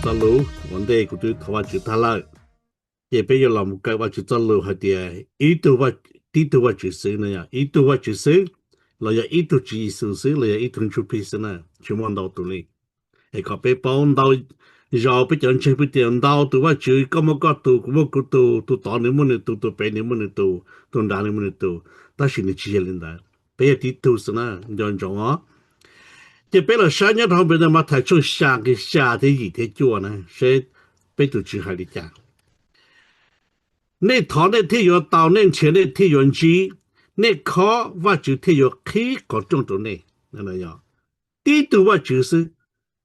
Txoj lus ua ntej kuv twb thov Vajtswv tag lawm, ces peb yuav los mus kawm Vajtswv txoj lus hais tias ib tug, tib tug Vajtswv xwb no yog ib tug Vajtswv xwb, los yog ib tug Tswv Yexus xwb, los yog ib tug ntsuj plig xwb na, tsis muaj ntau tus li. Es kom peb paub ntau zaus peb cov ntseeg peb tias ntau tus Vajtswv, koj muaj koj tus, kuv muaj kuv tus, tus tod nws muaj nws tus, tus pem nws muaj nws tus, tus nrad nws muaj nws tus, tab sis nws tsis yog li ntawd, peb yog tib tug xwb na, nco ntsoov os. Ces peb los saib nyob rau hauv npe ntawd Mathais tshooj xya nqe xya thiab yim thiab cuaj na, seb peb tus Tswv hais li cas. Nej thov nej thiaj yuav tau, nej nrhiav nej thiaj yuav ntsib, nej khob Vajtswv thiaj yuav qhib qhov rooj rau nej. Tib tug Vajtswv xwb,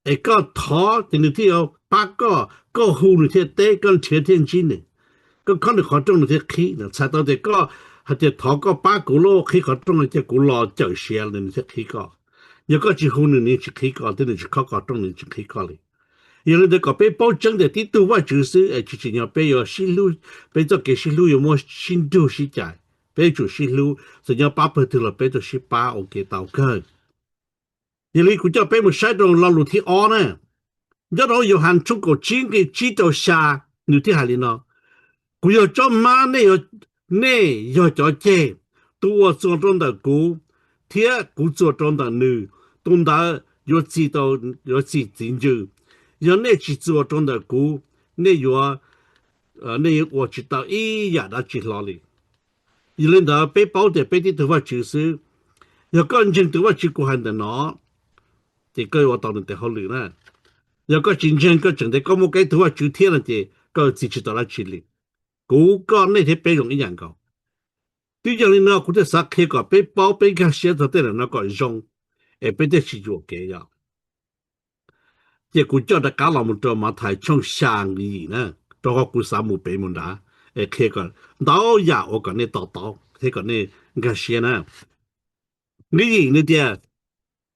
es koj thov ces nws thiaj yuav pab koj, koj hu nws thiaj teb, koj nrhiav thiaj ntsib nws, koj khob nws qhov rooj nws thiaj qhib. Txhais tau tias koj hais tias thov koj pab kuv lub qhib qhov rooj no ces kuv los cawm siav nws thiaj qhib koj. Yog koj tsis hu nws, nws tsis qhib koj thiab nws tsis khob qhov rooj nws tsis qhib koj li. Yog li ntawd kom peb paub tseeb tias tib tug Vajtswv xwb es tsis tsim nyog peb yuav sib hlub, peb txoj kev sib hlub yuav muab sib nrug sib cais. Peb yuav tsum sib hlub, txawm nyob pab pawg twg los peb tuaj sib pab ua ke tau kawg. Yog li kuv coj peb mus saib rau lo lus thib ob na, nyob rau Yauhas tshooj kaum tsib nqe tsib rau xya, nws thiaj hais li no: Kuv yog tsob hmab, nej yog cov ceg. Tus uas txuas rau ntawm kuv thiab kuv txuas rau ntawm nws, tus ntawd yuav txi, yuav txi txiv ncw. Yog nej tsis txuas rau ntawm kuv, nej yuav, nej yuav ua tsis tau ib yam dab tsi hlo li. Yog li ntawd peb paub tias peb tib tug Vajtswv xwb. Yog koj ntseeg tus Vajtswv kuv hais ntawm no, ces koj yuav ua tau nws tes hauj lwm na. Yog koj tsis ntseeg, koj tseem tias koj muaj koj ib tug Vajtswv thiab no ces koj yuav txi tsis tau dab tsi li. Kuv, koj, nej thiab peb zoo ib yam nkaus. Twb yog li no kuv thiaj xav qhia kom peb paub, peb nkag siab txog tej lam no kom zoo, es peb thiaj tsis yuam kev yom. Ces kuv coj rov qab los mus rau Mathais tshooj xya nqe yim na, rau qhov kuv xav mus pem mus nrad, es qhia kom ntau yam ua kom nej to taub thiab kom nej nkag siab na. Nqe yim nws tias,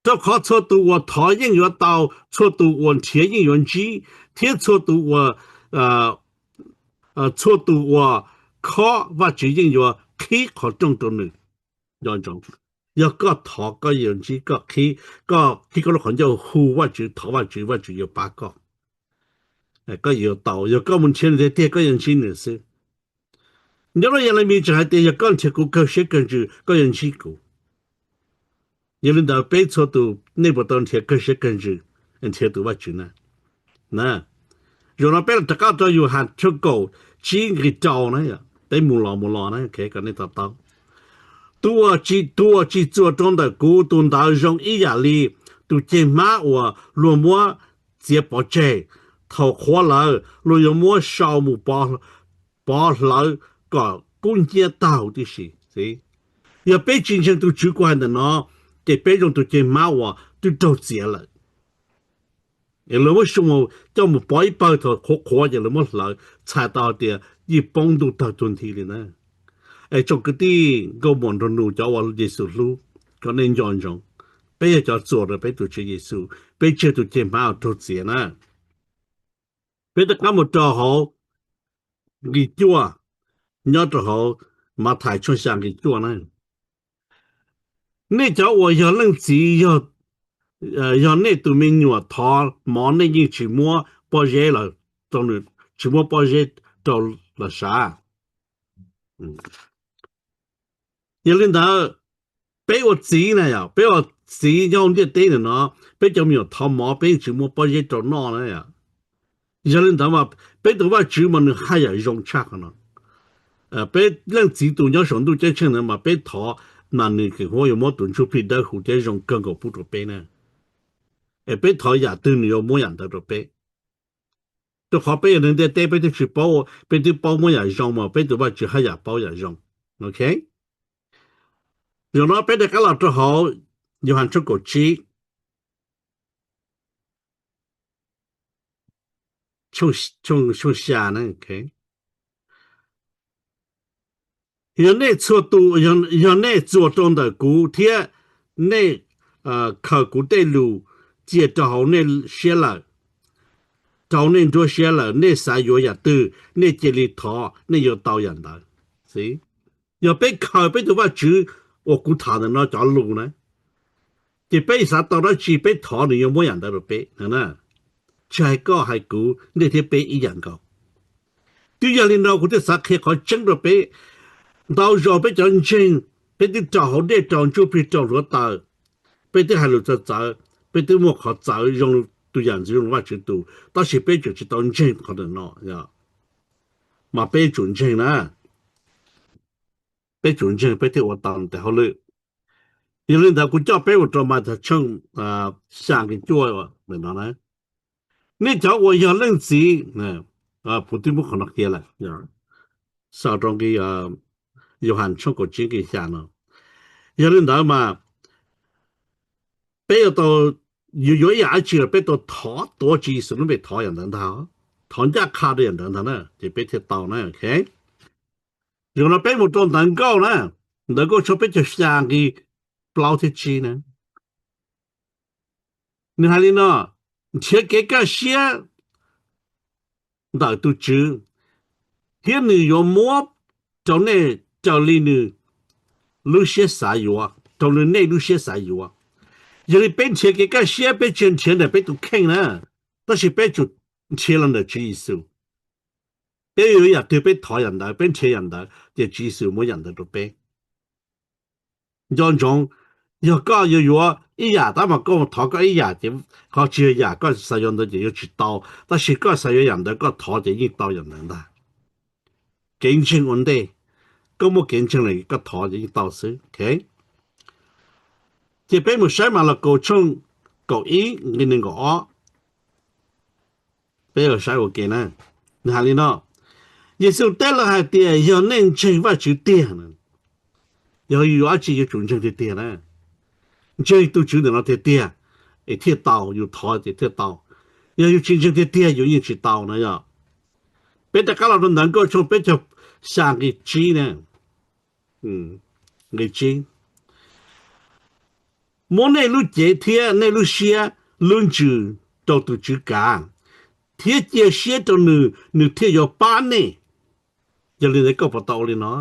rau qhov txhua tus uas thov yeej yuav tau, txhua tus uas nrhiav yeej yuav ntsib, thiab txhua tus uas, txhua tus uas khob Vajtswv yeej yuav qhib qhov rooj rau nws. Nco ntsoov, yog koj thov koj yuav ntsib, koj qhib, koj qhib koj lub qhov ncauj hu Vajtswv, thov Vajtswv, Vajtswv yuav pab koj. Koj yuav tau, yog koj mus nrhiav nws tiag tiag koj yuav ntsib nws xwb. Nyob rau Yelemis tseem hais tias yog koj nrhiav kuv kawg siab kawg ntsws koj yuav ntsib kuv. Yog li ntawd peb txhua tus nej puas tau nrhiav kawg siab kawg ntsws, nrhiav tus Vajtswv na? Zaum no peb los rov qab rau Yauhas tshooj kaum tsib nqe rau na, peb mus los mus los na, kom nej to taub. Tus uas tsis, tus uas tsis txuas rau ntawm kuv, tus ntawd zoo ib yam li tus ceg hmab uas luag muab txiav pov tseg. Thaum qhuav lawm luag yuav muab sau mus pov hlawv kom kub nciab tag huv tib si. Yog peb tsis ntseeg tus Tswv kuv hais ntawm no, ces peb zoo tus ceg hmab uas twb raug txiav lawm. Es lawv muab sau coj mus pov ib pawg, thaum qhuav qhuav ces lawv muab hlawv, txhais tau hais tias yeej poob ntuj tawg tuag nthi li na. Es tsoom kwv tij nkauj muam nraug nus cov uas Yexus hlub, kom nej nco ntsoov, peb yog cov txuas rau peb tus Tswv Yexus, peb tsis yog tus ceg hmab uas raug txiav na. Peb rov qab mus rau hauv nqe cuaj, nyob rau hauv Mathais tshooj xya nqe cuaj na. Nej cov uas yog leej txiv, yog nej tus me nyuam thov mov nej yeej tsis muab pob zeb los rau, tsis muab pob zeb rau los sav. Yog li ntawd, peb ua txiv na yom, peb ua txiv nyob hauv ntiaj teb ntawm no, peb cov me nyuam thov mov peb yeej tsis muab pob zeb rau noj na yom. Yog li ntawd mas peb tus Vajtswv mas nws haj yam zoo tshaj qhov no. Peb leej txiv tus nyob saum ntuj ceeb tsheej ntawd mas peb thov mas nws keem huab yuav muab tus ntsuj plig dawb huv thiab zoo kawg nkaus pub rau peb na. Es peb thov yam twg nws yuav muab yam ntawd rau peb. Rau qhov peb yog neeg ntiaj teb peb twb tsis paub, peb twb paub muab yam zoo mas peb tus Vajtswv haj yam paub yam zoo. Ok, zaum no peb rov qab los rau hauv Yauhas tshooj kaum tsib, tshooj xya na. Yog nej txhua tus, yog nej txuas rau ntawm kuv thiab nej khaws kuv tej lus cia rau hauv nej siab lawm, rau hauv nej nruab siab lawm, nej xav yuav yam twg nej cia li thov, nej yuav tau yam ntawd. Yog peb khaws peb tus Vajtswv uas kuv tham ntawm no cov lus na, ces peb xav tau dab tsi peb thov nws yuav muab yam ntawd rau peb na. tsis hais koj hais kuv, nej thiab peb ib yam nkaus. Twb yog li no kuv thiaj xav qhia qhov tseeb rau peb. Ntau zaus peb cov ntseeg, peb twb raug hauv dej, raug ntsuj plig, raug hluav taws, peb twb hais lus txawv txawv, peb twb muaj qhov txawv zoo tus yam ntxwv zoo Vajtswv tus, tab sis peb tseem tsis tau ntseeg qhov ntawm no. Mas peb tsum ntseeg na, peb tsum ntseeg peb thiaj ua tau tes hauj lwm. Yog li ntawd kuv coj peb mus rau Mathais tshooj xya nqe cuaj ntawm no na. Nej cov uas yog leej txiv, kuv twb muab qhov no qhia lawm, sau rau nqe Yauhas tshooj kaum tsib nqe xya no. Yog li ntawd mas peb yuav tau, yus yuav ib yam dab tsi los peb tau thov tuav Tswv Yexus lub npe, thov yam ntawd ntag, thov ncaj qha rau yam ntawd ntag na, ces peb thiaj tau na. Zaum no peb mus rau Ntawv Nkauj na, Ntawv Nkauj tshooj peb caug xya nqe plaub thiab tsib na. Nws hais li no: Nrhiav kev kaj siab ntawm tus Tswv, thiab nws yuav muab rau nej raws li nws lub siab xav yuav, raws li nej lub siab xav yuav. Yog li peb nrhiav kev kaj siab, peb tsis nrhiav ntawm peb tus kheej na, tab sis peb tsum nrhiav los ntawm Tswv Yexus. Peb yuav yam twg peb thov yam ntawd, peb nrhiav yam ntawd, ces Tswv Yexus muab yam ntawd rau peb. Nco ntsoov, yog koj yuav yuav ib yam tab mas koj thov koj ib yam ces qhov tsis yog yam koj xav yuav ntawd ces yuav tsis tau, tab sis koj xav yuav yam ntawd koj thov ces yeej tau yam ntawd ntag. Kev ntseeg ua ntej, koj muaj kev ntseeg lawm koj thov ces yeej tau xwb. Ces peb mus saib Malakaus tshooj kaum ib nqe nees nkaum ob. Peb los saib ua ke na. Nws hais li no: Yexus teb lawv hais tias, yog nej ntseeg Vajtswv tiag, yog yus yuav dab tsi yuav tsum ntseeg tiag tiag na. Ntseeg tus Tswv ntawm no tiag tiag es thiaj tau, yus thov ces thiaj tau. Yog yus tsis ntseeg tiag tiag yus yeej tsis tau na yom. Peb rov qab los rau Ntawv Nkauj tshooj peb caug xya nqe tsib na. Nqe tsib: Muab nej lub cev thiab nej lub siab lub ntsws rau tus Tswv kav, thiab cia siab rau nws, nws thiaj yuav pab nej. Yog li ntawd koj puas tau ua li no?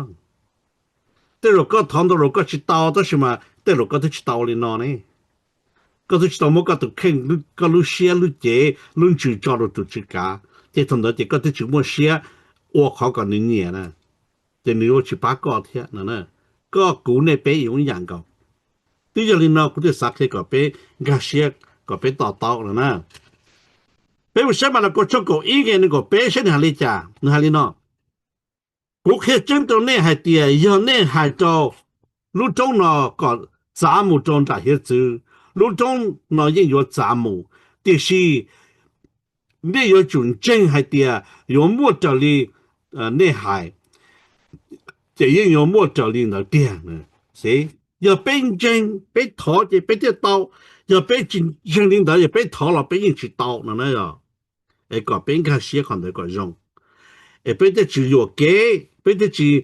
Tej zaum koj thov ntau zaus koj tsis tau, tab sis mas tej zaum koj twb tsis tau ua li no ne. Koj twb tsis tau muab koj tus kheej, koj lub siab lub cev lub ntsws tso rau tus Tswv kav, ces thaum ntawd ces koj twb tsis muaj siab ua qhov kom nws nyiam na, ces nws yuav tsis pab koj thiab no. Koj kuv nej peb ib yam nkaus. Twb yog li no kuv thiaj xav qhia kom peb nkag siab, kom peb to taub no na. Peb mus saib Malakaus tshooj kaum ib nqe nees nkaum peb saib nws hais li cas. Nws hais li no: Kuv qhia tseeb rau nej hais tias yog nej hais rau lub roob no kom txav mus rau nram hiav txwv, lub roob no yeej yuav txav mus, tiam sis nej yuav tsum ntseeg hais tias yuav muaj raws li nej hais, ces yeej yuav muaj raws li ntawd tiag. Yog peb ntseeg, peb thov ces peb thiaj tau. Yog peb tsis ntseeg li ntawd, yog peb thov los peb yeej tsis tau no na. Es kom peb nkag siab qhov ntawd kom zoo, es peb thiaj tsis yuam kev, peb thiaj tsis,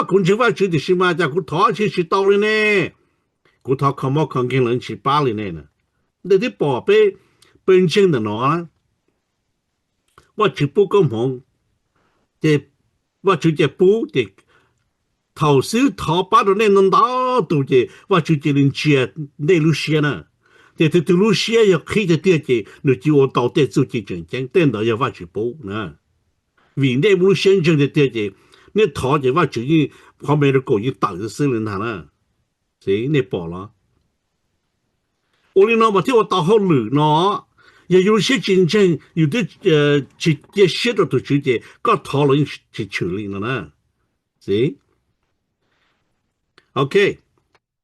kuv ntseeg Vajtswv tiam sis mas cas kuv thov tsis tsis tau li ne, kuv thov kho mob kho nkeeg los tsis pab li ne. Ntawd twb pom peb pawg ntseeg ntawm no, Vajtswv pub koob hmoov, ces Vajtswv cia pub ces thaum xwb thov pab rau nej ntau tus ces Vajtswv cia li ntsia nej lub siab na. Ces tus twg lub siab yog qhib tiag tiag ces nws cia ua tau tej txuj ci tseem ceeb, tej ntawd yog Vajtswv pub na. Vim nej muaj lub siab ntseeg tiag tiag ces nej thov ces Vajtswv yeej, qhov me rau kaum yeej tawm xwb xwb li ntag na. Nej pom los? Ua li no mas thiaj ua tau hauj lwm no. Yog yus lub siab tsis ntseeg, yus twb tsis cia siab rau tus Tswv ces koj thov los yeej tsis tshwm li no na. Ok,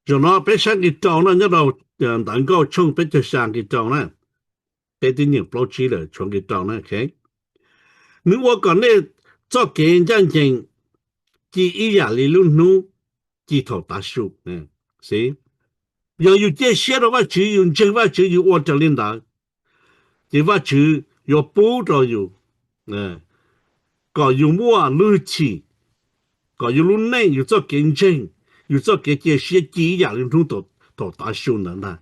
zaum no peb saib nqe rau na, nyob rau Ntawv Nkauj tshooj peb caug xya nqe rau na. Peb twb nyeem plaub tsib lawm, tshuav nqe rau na. Nws ua kom nej txoj kev ncaj ncees ci ib yam li lub hnub ci thaum tav su. Yog yus cia siab rau Vajtswv, yus ntseeg Vajtswv, yus ua raws li ntawd, ces Vajtswv yuav pub rau yus kom yus muaj lub hwj chim, kom yus lub neej, yus txoj kev ntseeg, yus txoj kev cia siab ci ib yam li hnub thaum tav su ntawd ntag.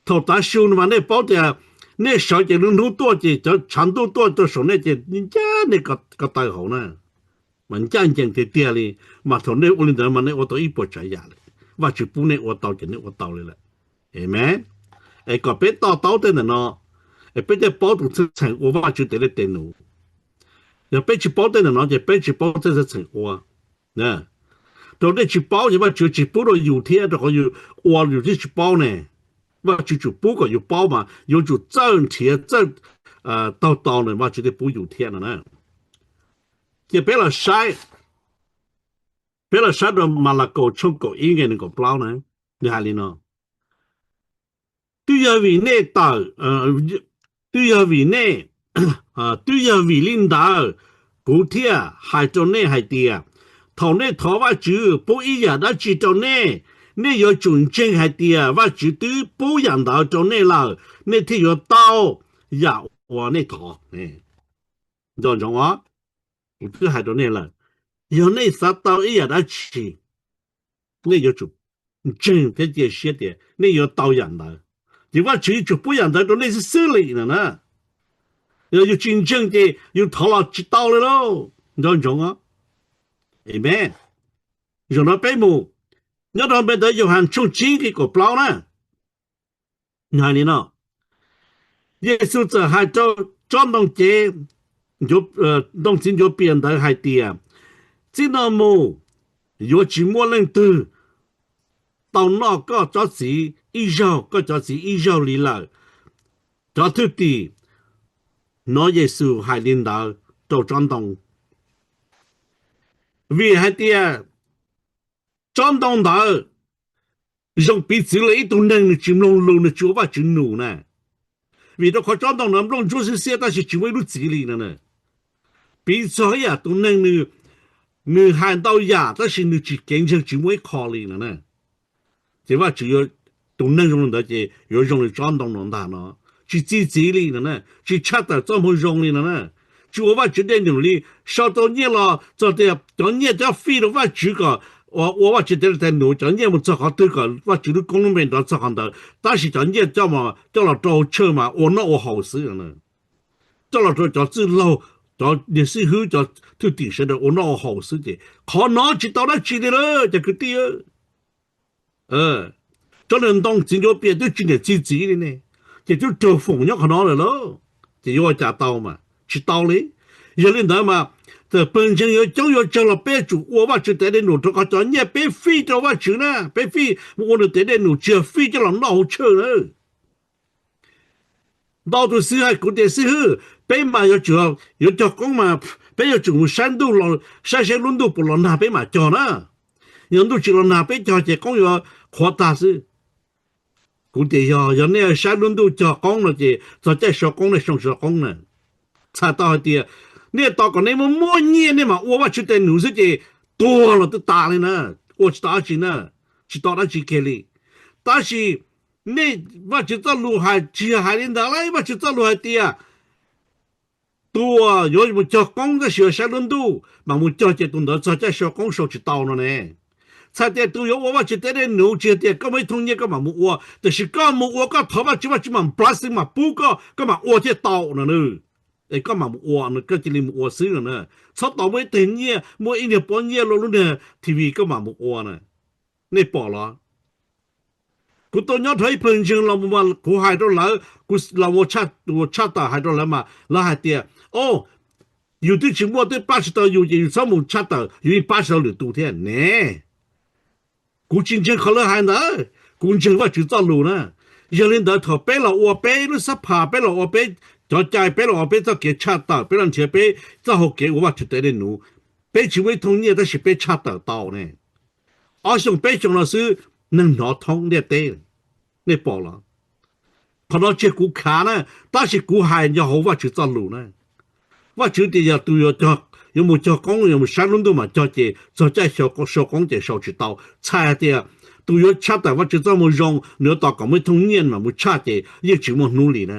Thaum tav su no mas nej paub tias nej sawv ces lub hnub tuaj ces cov tshav ntuj tuaj rau saum nej ces ncaj nej ko taw hauv na, mas ncaj ncees tiag tiag li. Mas thaum nej ua li ntawd mas nej ua tau ib puas tsav yam li Vajtswv pub nej ua tau ces nej ua tau li lawm. Amen. Es kom peb to taub tej ntawm no, Es peb thiaj paub tus txheej txheem ua Vajtswv tes dej tes num. Yog peb tsis paub tej ntawm no ces peb tsis paub txheej txheem ua. Rau nej tsis paub ces Vajtswv tsis pub rau yus thiab, rau qhov yus ua yus thiaj tsis paub ne. Vajtswv tsum pub kom yus paub mas yuav tsum txawj nrhiav txawj taug tau na Vajtswv thiaj pub yus thiab no na. Ces peb los saib, peb los saib rau Malakaus tshooj kaum ib nqe nees nkaum plaub na, nws hais li no: Twb yog vim nej tawm, twb yog vim nej, twb yog vim li ntawd kuv thiaj hais rau nej hais tias, thaum nej thov Vajtswv pub ib yam dab tsi rau nej, nej yuav tsum ntseeg hais tias Vajtswv twb pub yam ntawd rau nej lawm, nej thiaj yuav tau yam uas nej thov. Nco ntsoov os, kuv twb hais rau nej lawm, yog nej xav tau ib yam dab tsi, nej yuav tsum ntseeg thiab cia siab tias nej yuav tau yam ntawd, ces Vajtswv yuav tsum pub yam ntawd rau nej xwb xwb li no na. Yog yus tsis ntseeg ces yus thov los tsis tau li lauj. Nco ntsoov os. Amen. Zaum no peb mus nyob rau npe ntawv Yauhas tshooj tsib nqe kaum plaub na. Hais li no: Yexus txawm hais rau tsob ntoo cev, ntoo txiv ncuav pias ntawd hais tias, txij no mus yuav tsis muaj leej twg tau noj koj tsob txiv ib zaug, koj cov txiv ib zaug li lawm. Cov thwj tim hnov Yexus hais li ntawd rau tsob ntoo, vim hais tias tsob ntoo ntawd zoo piv txwv li ib tug neeg nws tsis mloog lus, nws tsis ua Vajtswv num na. Vim rau qhov tsob ntoo no nplooj ntsuab xiab xiab tab sis tsis muaj ib lub txiv li no na. Piv txog ib yam tus neeg nws, nws hais ntau yam tab sis nws tsis kev ntseeg tsis muaj ib qho li no na. Ces Vajtswv yuav, tus neeg zoo li ntawd ces yuav zoo li tsob ntoo no ntag no, tsis txi txiv li no na, tsis tshaj tawm txoj moo zoo li no na, tsis ua Vajtswv dej num li. Sau tau nyiaj los txog tias cov nyiaj coj fij rau Vajtswv kom ua Vajtswv tes dej tes num, cov nyiaj mus txog qhov twg kom Vajtswv lub koob lub npe nrov txog qhov ntawd, tab sis cov nyiaj coj los rau hauv church mas ua noj ua haus xwb. Coj los rau cov txwj laug, cov niag xib hwb, cov thwj tim sawv daws ua noj ua haus xwb ces qhov no tsis tau dab tsi li lawm cov kwv tij. Tsob ntoo txiv ncuav pias twb tsis niam txi txiv li ne, ces twb raug foom nyob qhov no lawm lauj, ces yuav ua cas tau mas tsis tau li. Yog li ntawd mas txawm pawg ntseeg yuav coob yuav tsawg los peb tsum ua Vajtswv tes dej num rau qhov cov nyiaj peb fij rau Vajtswv na, peb fij mus ua nws tes dej num tsis yog fij coj los noj hauv church na. Ntau tus xib hwb hais kuv tias xib hwb, peb mas yuav tsum, yuav cog qoob mas peb yuav tsum mus saib ntuj, saib saib lub ntuj puas los nag peb mam cog na. Yog ntuj tsis los nag peb cog ces qoob yuav qhuav tag xwb. Kuv tias yog, yog nej saib lub ntuj cog qoob no ces txog caij sau qoob nej sau sau qoob na. Txhais tau hais tias nej tos kom nej muaj muaj nyiaj nej mam ua Vajtswv tes num xwb ces tuag los twb tas li na, ua tsis tau dab tsi na, tsis tau dab tsi kiag li. Tab sis nej, Vajtswv txoj lus hais tsis yog hais li ntawd lauj, Vajtswv txoj lus hais tias tus uas yuav mus cog qoob tab sis yuav saib lub ntuj mam mus cog ces tus ntawd txog caij sau qoob sau tsis tau no ne. Txhais tias tus yuav ua Vajtswv tes dej num tsis yog tias koj muaj ib thooj nyiaj koj mam mus ua, tiam sis koj mus ua koj thov Vajtswv, Vajtswv mam blessing mam pub koj, koj mam ua thiaj tau no na. Es koj mam mus ua no, koj cia li mus ua xwb no na. Txhob tos muaj ib teg nyiaj, muaj ib niag pob nyiaj luaj lub niag T V koj mam mus ua na. Nej pom los? Kuv tau nyob dhau ib pawg ntseeg los, kuv hais rau lawv, kuv los ua tshaj tawm hais rau lawv mas lawv hais tias, o, yus twb tsis muaj twb pab tsis tau yus ces yus txhob mus tshaj tawm, yus yeej pab tsis tau lwm tus thiab ne. Kuv tsis ntseeg qhov lawv hais ntawd, kuv ntseeg Vajtswv txoj lus na. Yog li ntawd thaum peb los ua peb lub xab phas, peb los ua peb cov cai, peb los ua peb txoj kev tshaj tawm, peb los nrhiav peb txoj hau kev ua Vajtswv tes dej num, peb tsis muaj ib thooj nyiaj tab sis peb tshaj tawm tau ne. Ob xyoos peb xyoos no xwb neeg hnov thoob ntiaj teb. Nej pom los? Qhov no tsis yog kuv khav na, tab sis kuv hais nco hauv Vajtswv txoj lus na. Vajtswv tias yog tus yuav mus cog qoob, yuav mus saib lub ntuj mam cog ces txog caij sau qoob ces sau tsis tau. Txhais hais tias tus yuav tshaj tawm Vajtswv txoj moo zoo, nws yuav tos kom muaj ib thooj nyiaj mam mus tshaj ces yeej tsis muaj hnub li na.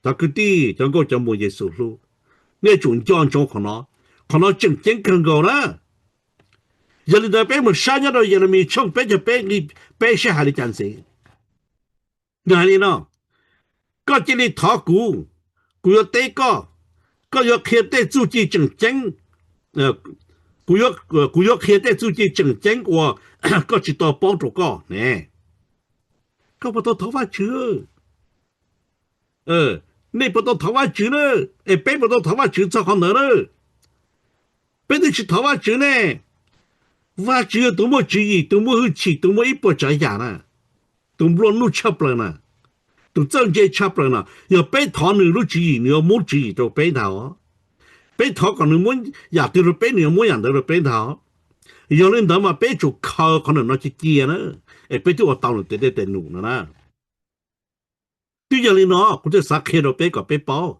Cov kwv tij, cov nkauj cov muam Yexus hlub, nej tsum nco ntsoov qhov no. Qhov no tseem ceeb kawg nkaus na. Yog li ntawd peb mus saib nyob rau Yelemis tshooj peb caug peb nqe peb saib hais li cas ntxiv. Nws hais li no: Koj cia li thov kuv, kuv yuav teb koj, koj yuav qhia tej txuj ci tseem ceeb, kuv yuav qhia tej txuj ci tseem ceeb uas koj tsis tau paub rau koj ne. Koj puas tau thov Vajtswv? Nej puas tau thov Vajtswv na? Es peb puas tau thov Vajtswv txog qhov ntawd na? Peb twb tsis thov Vajtswv ne. Vajtswv yog tus muaj tswv yim, tus muaj hwj chim, tus muaj ib puas tsav yam na, tus nplua nuj tshaj plaws na, tus txawj ntse tshaj plaws na. Yog peb thov nws lub tswv yim, nws yuav muab tswv yim rau peb ntag os. Peb thov kom nws muab yam twg rau peb, nws yuav muab yam ntawd rau peb ntag os. Yog li ntawd mas peb tsum khaws qhov ntawm no cia cia na, es peb twb ua tau nws tes dej tes num no na. Twb yog li no kuv thiaj xav qhia rau peb kom peb paub.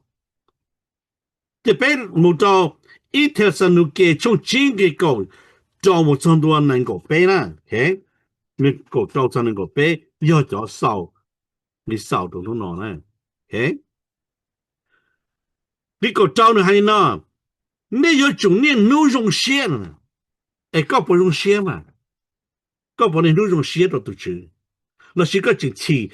Ces peb mus rau ib Thexalaunikes tshooj tsib nqe kaum rau mus txog ntua nees nkaum peb na. Nees nkaum rau txog nees nkaum peb yog cov xaus, li xaus rau hnub no na. Nqe kaum rau nws hais li no: Nej yuav tsum niaj hnub zoo siab. Es koj puas zoo siab mas? Koj puas niaj hnub zoo siab rau tus Tswv? Los sis koj tseem chim,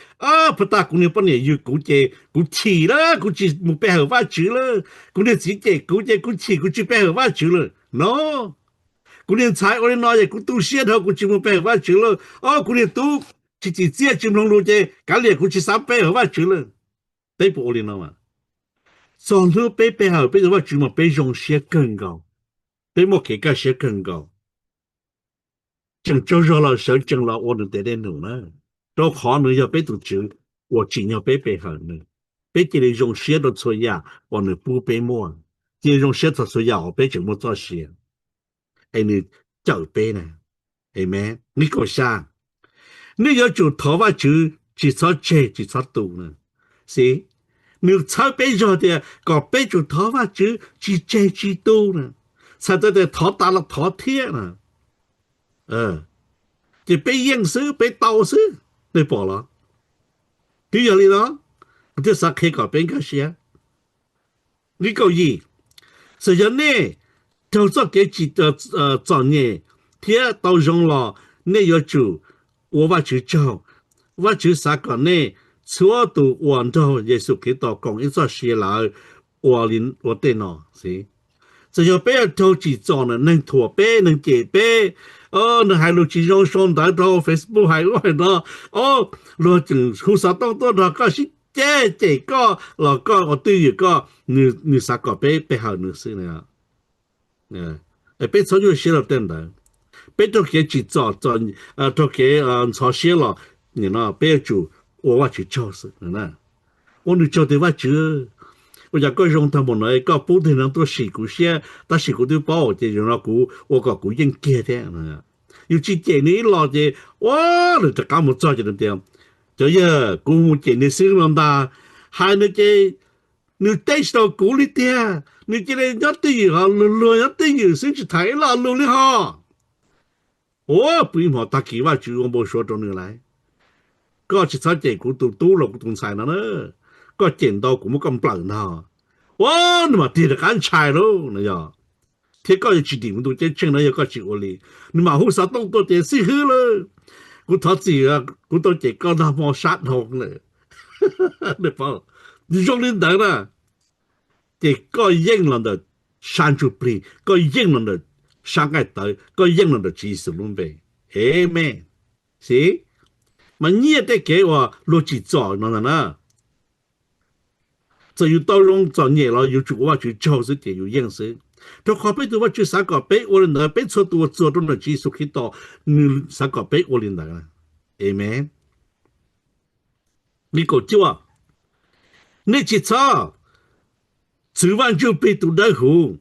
puag ta kuv niag poj niam yws kuv ces kuv chim lawm, kuv tsis mus pe hawm Vajtswv lawm. Kuv niag txiv cem kuv ces kuv chim, kuv tsis pe hawm Vajtswv lawm no. Kuv niag ntxhais ua li no ces kuv tu siab dhau, kuv tsis mus pe hawm Vajtswv lawm. O, kuv niag tub tsis tsim txiaj tsis mloog lus ces kav liam, kuv tsis xav pe hawm Vajtswv lawm. Peb puas ua li no? Txog hnub peb pe hawm peb tus Vajtswv mas peb zoo siab kawg nkaus, peb muaj kev kaj siab kawg nkaus. Tseem tsaug zog los sawv tsees los ua nws tes dej num na, rau qhov nws yog peb tus Tswv uas tsim nyog peb pe hawm nws. Peb cia li zoo siab rau txhua yam uas nws pub peb muaj, cia li zoo siab txog txhua yam uas peb tseem muaj txoj sia, es nws cawm peb na. Amen. Nqe kaum xya: Nej yuav tsum thov Vajtswv tsis txhob tseg tsis txhob tu na. Xib, nws txhawb peb zog tias kom peb tsum thov Vajtswv tsis tseg tsis tu na, txhais tau tias thov tas los thov thiab na. Ces peb yeej xwb, peb tau xwb, nej pom los? Twb yog li no, kuv thiaj xav qhia kom peb nkag siab. Nqe kaum yim: Txawm yog nej raug txoj kev tsim txom nyem thiab tau zoo los nej yuav tsum ua Vajtswv tsaug. Vajtswv xav kom nej txhua tus uas nrog Yexus Khetos koom ib txoj sia lawm ua tej no xwb. Txawm yog peb raug tsim txom, neeg thuam peb, neeg cem peb, nws hais lus tsis zoo sau ntawv rau Facebook hais ub hais no, luag tseem hu xov tooj tuaj nrog koj sib ceg cem koj los koj ua twj ywm koj, nws xav kom peb pe hawm nws xwb. Peb txhob nyuaj siab rau tej ntawd. Peb raug kev tsim txom, raug kev ntxhov siab los peb yuav tsum ua Vajtswv tsaug xwb. Ua nws tsaug tias, Vajtswv, ua cas koj zoo tag npaum no, koj pub tig no tuaj sim kuv siab, tab sis kuv twb paub ces zaum no kuv ua kom kuv yeej kiag thiab. Yus tsis cem nws ib los ces ua, nws rov qab mus txog ces nws tias, Cov yawg, kuv mus cem nws xwb no ntag, hais nws ces nws teb tsis tau kuv li tiag, nws cia li nyob twj ywm ho luag luag nyob twj ywm xwb tsis tham ib lo lus li ho. Ua pw ib hmos tag kis Vajtswv ua npau suav rau nws lawm. Koj tsis txhob cem kuv tus tub los kuv tus ntxhais no na, koj cem ntau kuv muab koj nplawm ntag. Ua, nws mam tig rov qab ntshai lauj no yog. Thiab koj yuav tsis dim mus ntu ceeb tsheej no yog koj tsis ua li. Nws mam hu xov tooj tuaj tias, Xib hwb lauj, kuv thov txim, kuv tau cem koj nag hmo sab dhau lawm. Zoo li ntawd na, ces koj yeej los ntawm sab ntsuj plig, koj yeej los ntawm sab nqaij tawv, koj yeej los ntawm Tswv Yexus lub npe. Amen. Xib, mas nyiaj tej kev uas luag tsim txom no ntag na, txawm yus tau zoo txom nyem los yus tsum ua Vajtswv tsaug xwb ces yus yeej xwb. Rau qhov peb tus Vajtswv xav kom peb ua li ntawd, peb txhua tus uas txuas rau ntawm Tswv Yexus Khetos, nws xav kom peb ua li ntawd. Amen. Nqe kaum cuaj, nej tsis txhob txwv Vaj Ntsuj Plig tus Dawb Huv.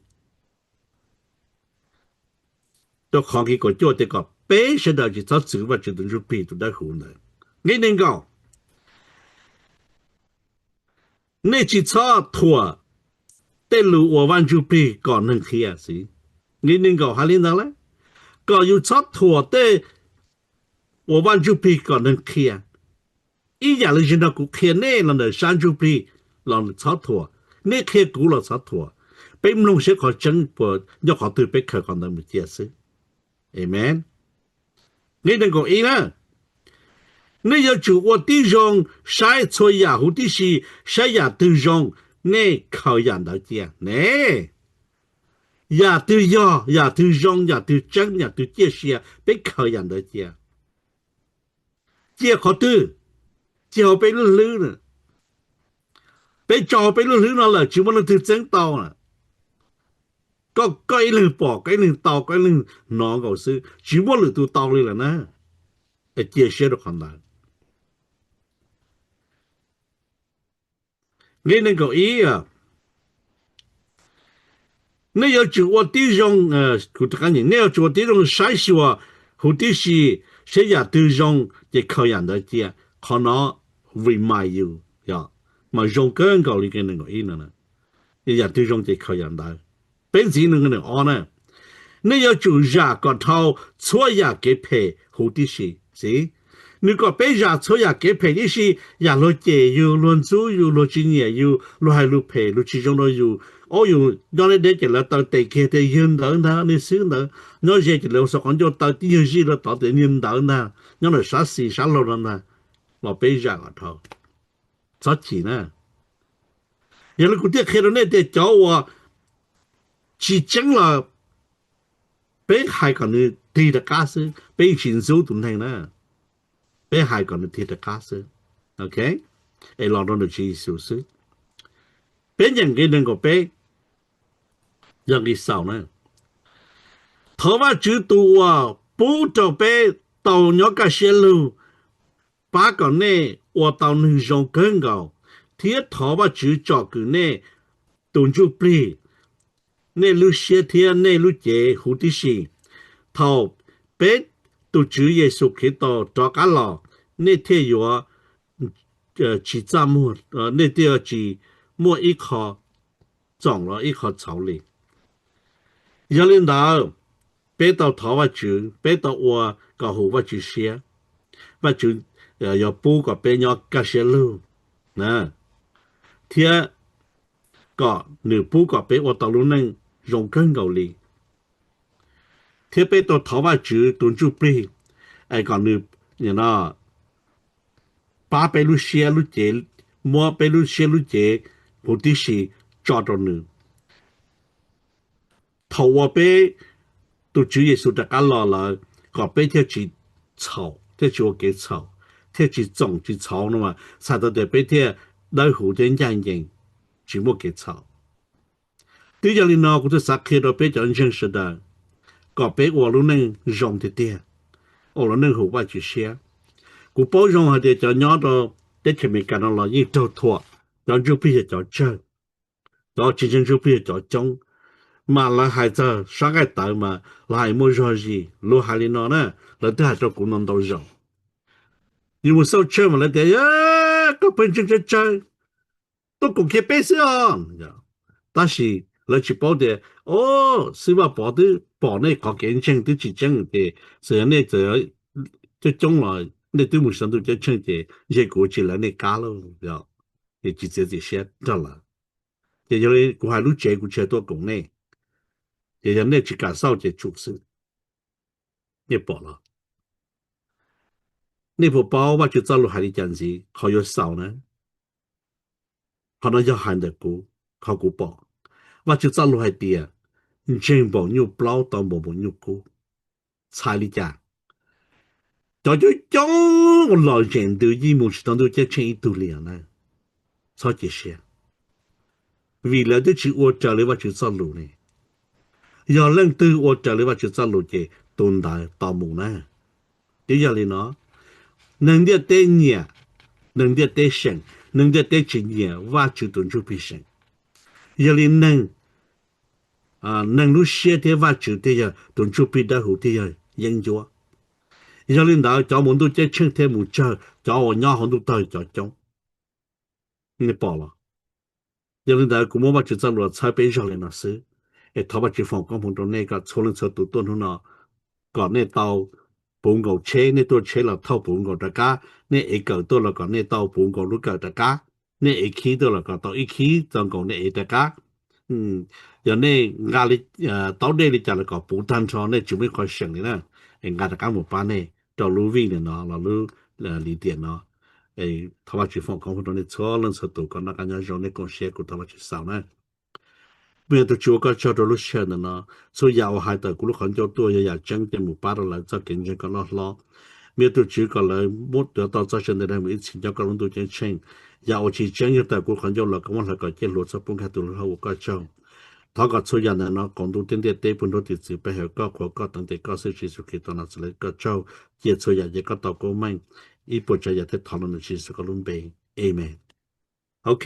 Rau qhov nqe kaum cuaj tias kom peb sawv daws tsis txhob txwv Vaj Ntsuj Plig tus Dawb Huv ntawd. Nqe nees nkaum, nej tsis txhob thuam tej lus uas Vaj Ntsuj Plig kom neeg qhia xwb. Nqe nees nkaum hais li ntawd lawm, kom yus txhob thuam tej uas Vaj Ntsuj Plig kom neeg qhia. Ib yam li zaum no kuv qhia nej los ntawm sab ntsuj plig los txhob thuam, nej qhia kuv los txhob thuam. Peb mloog saib qhov tseeb puas nyob qhov twg peb khaws qhov ntawd mus cia xwb. Amen. Nqe nees nkaum ib na, nej yuav tsum ua tib zoo saib txhua yam huv tib si, saib yam twg zoo, nej khaws yam ntawd cia ne. Yam twg yog, yam twg zoo, yam twg tseeb, yam twg ciaj sia, peb khaws yam ntawd cia. Cia qhov twg? Cia hauv peb lub hlwb na. Peb tso peb lub hlwb no lawm tsis muaj leej twg txeeb tau na. Koj, koj ib leeg pom, koj ib leeg tau, koj ib leeg hnov nkaus xwb, tsis muaj lwm tus tau li lawm na. Cia siab rau qhov ntawd. Nqe nees nkaum ib, nej yuav tsum ua tib zoo, kuv rov qab, nej yuav tsum ua tib zoo saib xyuas huv tib si, saib yam twg zoo ces khaws yam ntawd cia. Qhov no remind you, mas zoo kawg nkaus li nqe nees nkaum ib no. Yam twg zoo ces khaws yam ntawd. Peb ntxiv nqe nees nkaum ob na, nej yuav tsum zam kom dhau txhua yam kev phem huv tib si. Xib, nws kom peb zam txhua yam kev phem tib si, yam luag cem yus, luag ntxub yus, luag tsis nyiam yus, luag hais lus phem, luag tsis zoo rau yus. Ob, yus nyob deb deb ces lawv taw tes kiag tias yawg ntawd ntag, niag xib ntawd. Nyob ze ces lawv ua xov qhov ncauj taw tib yawg zij rau tod tias niag ntawd ntag, nyob ntawm sab xis sab laug no ntag. Los peb zam kom dhau, txhob chim na. Yog li kuv thiaj qhia rau nej tias cov uas tsis tseeb los peb hais kom nws tig rov qab xwb, peb yeej tsis ntxub tus neeg na, peb hais kom nws tig rov qab xwb, ok, es los rau ntawm Tswv Yexus xwb. Peb nyeem nqe nees nkaum peb, yog nqe xaus na. Thov Vajtswv tus uas pub rau peb tau nyob kaj siab lug, pab kom nej ua tau neeg zoo kawg nkaus, thiab thov Vajtswv tsom kwm nej tus ntsuj plig, nej lub siab thiab nej lub cev huv tib si. Thaum peb tus Tswv Yexus Khetos rov qab los, nej thiaj yuav tsis txaj muag, nej thiaj tsis muaj ib qho txoom los ib qho txhaum li. Yog li ntawd, peb tau thov Vajtswv, peb tau ua kom huv Vajtswv siab, Vajtswv yuav pub kom peb nyob kaj siab lug, thiab kom nws pub kom peb ua tau lub neej zoo kawg nkaus li. Thiab peb tau thov Vajtswv tus ntsuj plig, es kom nws pab peb lub siab lub cev, muab peb lub siab lub cev huv tib si tso rau nws. Thaum uas peb tus Tswv Yexus rov qab los lawm, kom peb thiaj tsis txhaum, thiaj tsis ua kev txhaum, thiaj tsis txoom tsis txhaum no mas txhais tau tias peb thiaj dawb huv thiab ncaj ncees, tsis muaj kev txhaum. Twb yog li no kuv thiaj xav qhia rau peb cov ntseeg sawv daws kom peb ua lub neej zoo tiag tiag, ua lub neej huv Vajtswv siab. Kuv paub zoo hais tias cov nyob rau teb chaws Amelikas no los yeej raug thuam, cov ntsuj plig yog cov tsawg, cov tsis ntseeg ntsuj plig yog cov coob, mas lawv hais txog sab nqaij tawv mas lawv hais muaj zog zis, luag hais li no na, lawv twb hais rau kuv no ntau zaus. Yus mus xauj tshawj mas lawv tias, koj pheej ntseeg tsawg tsawg, tuaj koom kiag peb xwb os. Tab sis lawv tsis paub tias, o, Xib Vaj Pov twb pom nej qhov kev ntseeg twb tsis tseeb ces txawm yog nej txawm coob coob los nej twb mus saum ntuj ceeb tsheej ces ntshe kuv tsis lawv nej qab lauj, es tsis txiav txim siab nrog lawv. Ces yog li kuv hais lub tsev kuv tsis tuaj koom nej, ces yog nej tsis kam xauj ces tsum xwb. Nej pom los? Nej puas paub Vajtswv txoj lus hais li cas ntxiv qhov yuav xaus na? Qhov no yog hais ntawm kuv, qhov kuv pom. Vajtswv txoj lus hais tias, ntseeg npaum nyuj plaub tau npaum npaum nyuj kub. Txhais li cas? Cov coob coob uas lom zem ntws yeej mus tsis tau ntuj ceeb tsheej ib tug li os na. Txhob cia siab, vim lawv twb tsis ua raws li Vajtswv txoj lus ne. Yog leej twg ua raws li Vajtswv txoj lus ces tus ntawd tau mus na. Twb yog li no, neeg ntiaj teb nyiam neeg ntiaj teb seem, neeg ntiaj teb tsis nyiam Vajtswv tus ntsuj plig seem. Yog li neeg, neeg lub siab thiab Vajtswv thiaj yog tus ntsuj plig dawb huv thiaj yog yeeb ncuab. Yog li ntawd cov mus ntuj ceeb tsheej thiab mus tsawg, cov uas nyob hauv ntuj tawg cov coob. Nej pom los? Yog li ntawd kuv muab Vajtswv txoj lus txhawb peb zog li no xwb, es thov Vajtswv foom koob hmoov rau nej kom txhua leej txhua tus tuaj hnub no kom nej tau puv nkaus tsheb, nej tuaj tsheb los thauj puv nkaus rov qab, nej ev kawm tuaj los kom nej tau puv nkaus lub kawm rov qab, nej ev khib tuaj los kom tau ib khib txog nkaus nej ev rov qab. Yog nej nqa taub dej li cas los kom puv tag nrho, nej tsis muaj ib qho seem li na, es nqa rov qab mus pab nej rau lub vij ntawm no los lub lim tiam no. Thov Vajtswv foom koob hmoov rau nej txhua leej txhua tus kom noj qab nyob zoo, nej koom siab kuv thov Vajtswv xaus na. Peb tus Tswv ua koj tsaug rau lub sij hawm ntawm no, txhua yam uas hais tawm kuv lub qhov ncauj tuaj yog yam tseeb, ces mus pab rau lawv txoj kev ntseeg kom loj hlob. me tus Tswv, kom lawv muab tuav tau txoj sia ntawm no mus ib txhis nyob koj lub ntuj ceeb tsheej. Yam uas tsis tseeb yog tawm kuv qhov ncauj los, koj muab hlawv kom ciaj hluas txhob pub nkag tus hlub ua koj tsaug. Thov kom txhua yam ntawm no qaum ntuj thiab ntiaj teb puag nrog tim txwv pe hawm koj, qhuas koj, teev tes koj xwb, Tswv Yexus Khetos no txhua lub koj tsaug. Cia txhua yam ces koj tau koob meej. Ib puas tsav yam thiab thov los ntawm Tswv Yexus koj lub npe, amees.